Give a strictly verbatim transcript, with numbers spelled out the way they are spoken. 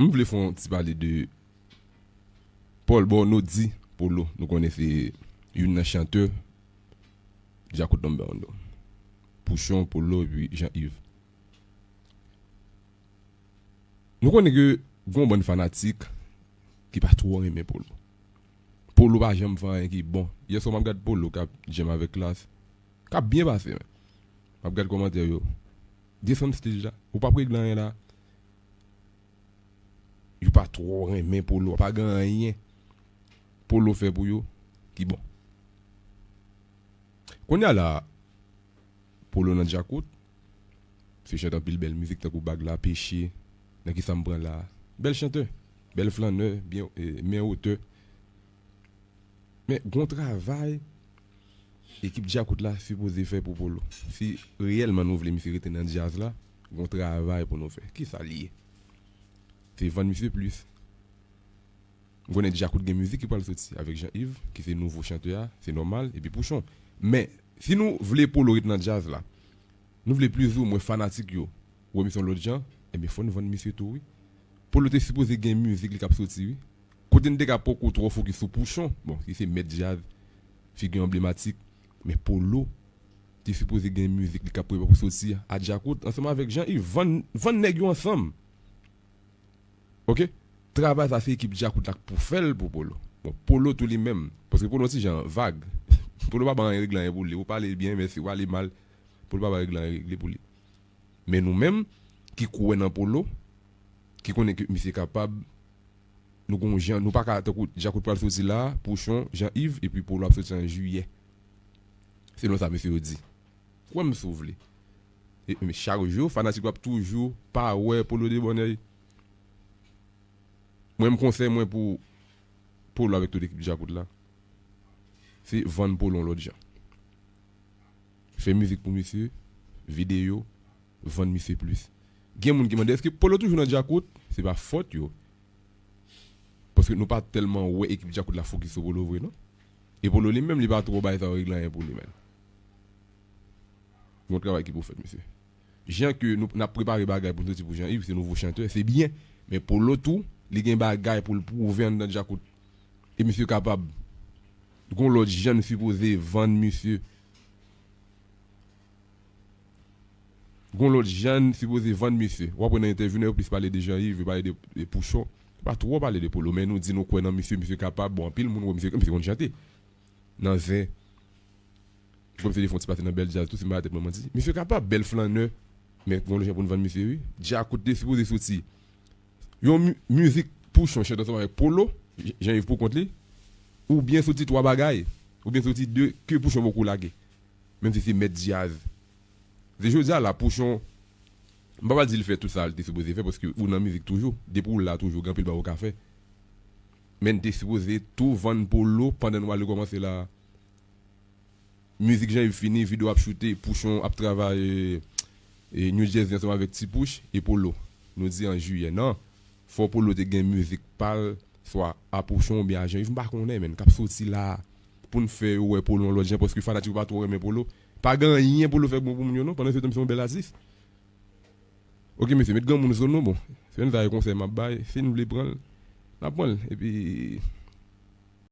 M vle fè yon ti pale de Paul Borno di Polo. Nou konnen se youn nan chantè Djakout Number One yo. Pouchon, Polo epi Jean Yves. Nou konnen ke gon bann fanatik ki pa twò renmen Polo. Polo pa janm fè anyen ki bon. Yè swa m ap gad Polo k ap djèm avèk Klass. K ap byen pase, men. M ap gad kòmantè yo. Desann stage la. Ou p ap regle anyen la. Yo pa twò renmen Polo. Pa gen anyen Polo fè pou yo ki bon. Kounye a la, Polo nan Djakout, se chante anpil bèl mizik tankou Bag la, Peche, Nan ki sa m pran la. Bèl chantè, bèl flannè, byen, eh, men otè. Men gon travay ekip Djakout la sipoze fè pou Polo. Si reyèlman nou vle misye rete nan djaz la, gon travay pou nou fè. Kisa l ye? Se vann misye plis. M konnen Djakout gen mizik ki pral soti avèk Jean Yves, ki se nouvo chantè a, se nòmal, epi Pouchon. Men, si nou vle Polo ret nan djaz la, nou vle plizoumwen fanatik yo wè misye yon lòt jan, enben fò n vann misye tou, wi. Polo te sipoze gen mizik li k ap soti, wi. Kote n te ka poko twò fokis sou Pouchon, bon, ki se mèt djaz, figi anblematik, men Polo te sipoze gen mizik li k ap prepare pou soti a Djakout, ansanm avèk Jean Yves, vann, vann nèg yo ansanm. Oke? Travay sa se ekip Djakout la k pou fè l pou Polo. Bon, Polo tou li menm, paske Polo yon ti jan vag. Polo pa ba anyen regle anyen pou li. Ou pale byen, mèsi, ou pale mal. Polo pa ba regle anyen regle pou li. Men nou menm, ki kwè nan Polo, ki konnen ke misye kapab, nou gon jan, nou pa ka, tankou Djakout pral soti la, Pouchon, Jean Yves, epi Polo ap soti an jiyè. Selon sa mesye yo di. Kwè m si w vle. E, men chak jou, fanatik yo ap toujou pa wè Polo de bòn èy. Mwen, m konsèy mwen pou Polo avèk tout ekip Djakout la, se vann Polo yon lòt jan. Fè mizik pou misye, videyo, vann misye plis. Gen moun ki mande, èske Polo toujou nan Djakout? Se pa fòt yo. Paske nou pa tèlman wè ekip Djakout la fokis sou Polo vre, non. E Polo li menm, li pa twò bay sa yo regle anyen pou li, menn. Gon travay ki pou fèt, mesye. Jan ke nou, n ap prepare bagay pou n soti pou Jean Yves, se nouvo chantè, se byen. Men Polo tou, li gen bagay pou l pwouve anndan Djakout. E misye kapab. Gon lòt jan n sipoze vann misye. Gon lòt jan n sipoze vann misye. W ap wè nan entèvyou, nèg yo plis pale de Jean Yves, yo pale de, de Pouchon. Yo pa twò pale de Polo, men nou di nou kwè nan misye, misye kapab. Bon, anpil moun wè misye, misye konn chante. Nan zen. Kòm se li fè yon ti pase nan bèl djaz tou, si m pa tèt mwen manti. Misye kapab, bèl flannè. Men gon lòt jan pou n vann misye, wi. Djakout te sipoze soti yon mi-, mizik Pouchon chante ansanm avèk Polo, J-, Jean Yves pou kont li, oubyen soti twa bagay, oubyen soti de ke Pouchon poko lage. Menm si se mèt djaz. Se jodi a la, Pouchon, m pa pral di l fè tout sa l te sipoze fè, paske ou nan mizik toujou, depi w la toujou, gen anpil bagay ou ka fè. Men n te sipoze tou vann Polo pandan nou al rekòmanse la. Mizik Jean Yves fini, videyo ap choute, Pouchon ap travay, e, e, New Jersey ansanm avèk Ti Pouch e Polo. Nou di an jiyè, non. Fò Polo te gen mizik pa l, swa a Pouchon oubyen a Jean Yves, m pa konnen, menn, k ap soti la pou n fè yo wè Polo yon lòt jan, paske fanatik yo pa twò renmen Polo. Pa gen anyen Polo fè bon pou moun yo, non, pandan se tan misye yon bèl atis. Oke, mesye, met granmoun sou nou, bon. Se yon konsèy m ap bay, si n vle pran l, n ap pran l. Epi,